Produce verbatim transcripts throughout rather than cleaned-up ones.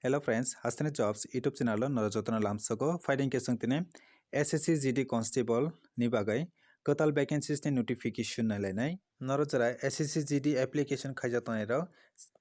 Hello friends, Hasteni Jobs YouTube channel o norok jotono lamsogo. Phaidi hwnkhe chwng tini S S C G D Constable ni bagwi kwtal vacancies ni notification nailainai. Norok jora S S C G D application khaijak tongnai rok,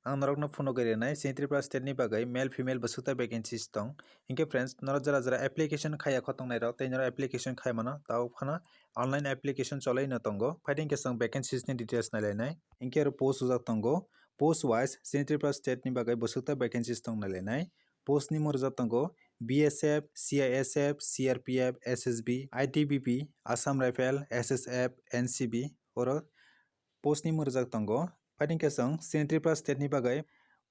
ang norokno phunugwi rwnai, chini Tripura state ni bagwi male female bwswkta vacancies tong. Hinkhe friends, norok jora jora application khaiya kho tongnai rok tei norok application khai mano, tabuk phano online application cholai no tongo. Phaidi hwnkhe chwng vacancies ni details nailainai. Hinkhe oro post ujak tongo, post wise chini Tripura state ni bagwi bwswkta vacancies tong nailainai. Post ni mung rijak tongo B S F, C I S F, C R P F, S S B, I T B P, Assam Rifle, S S F, N C B. Oro post ni mung rijak tongo. Phaidi hwnkhe chwng chini Tripura state ni bagwi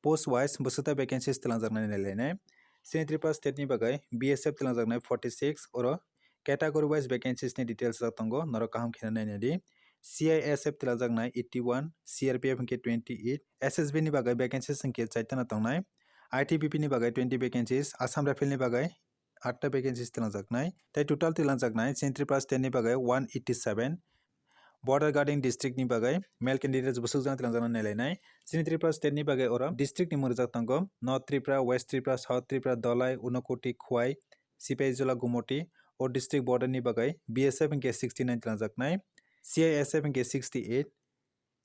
post wise bwswkta vacancies twlangjaknai nailainai. Chini Tripura state ni bagwi B S F twlangjaknai forty six, oro category wise vacancies ni details rok tongo, norok kaham khe nainai di. C I S F twlangjaknai eighty one, C R P F hwnkhe twenty eight, S S B ni bagwi vacancies hwnkhe chaitana tongnai, I T B P ni bagwi twenty vacancies, Assam Rifle ni bagwi atta vacancies twlangjaknai, tei total twlangjaknai chini Tripura state ni bagwi one eighty seven. Border guarding district ni bagwi male candidates bwswk jang twlangjaknai nailainai. Chini Tripura state ni bagwi oro district ni mung rijak tongo, North Tripura, West Tripura, South Tripura, Dhalai, Unakoti, Khowai, Sipahijola, Gumoti. O district border ni bagwi B S F hwnkhe sixty nine twlangjaknai, C I S F hwnkhe sixty eight,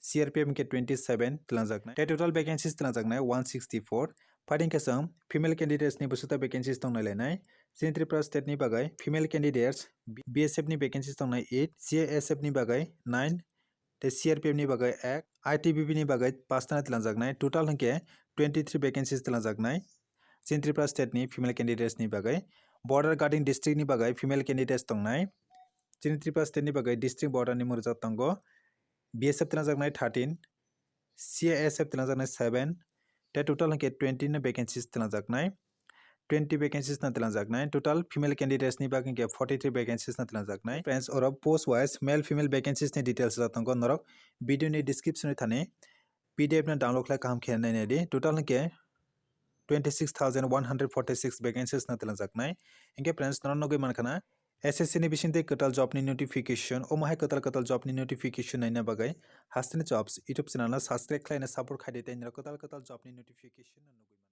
C R P F hwnkhe twenty seven twlangjaknai. Tei total vacancies twlangjaknai one sixty four. Phaidi hwnkhe chwng female candidates ni bwswkta vacancies tong nailainai. Chini Tripura state ni bagwi female candidates B-, B S F ni vacancies tongnai eight, C I S F ni bagwi nine, tei C R P F ni bagwi ek, I T B P ni bagwi pachtana twlangjaknai. Total hwnkhe twenty three vacancies twlangjaknai. Chini Tripura state ni female candidates ni bagwi. Border guarding district ni bagwi female candidates tongnai. Chini Tripura state ni bagwi district border ni mung rijak tongo, B S F twlangjaknai thirteen, C I S F twlangjaknai seven, tei total hwnkhe twenty no vacancies twlangjaknai. Twenty vacancies no twlangjaknai. Total female candidates ni bagwi hwnkhe forty three vacancies no twlangjaknai. Friends, oro post wise male female vacancies ni details rok tongo, norok video ni description ni thani P D F no download khlai kaham khe nainai di. Total hwnkhe twenty six thousand one hundred forty six vacancies no twlangjaknai. Hinkhe friends, norok nugwi mankha na S S C ni bisingtwi kwtal job ni notification, omo hai kwtal kwtal job ni notification naina bagwi Hasteni Jobs YouTube channel no subscribe khlaina support khaidi tei norok kwtal kwtal job ni notification no nugwi.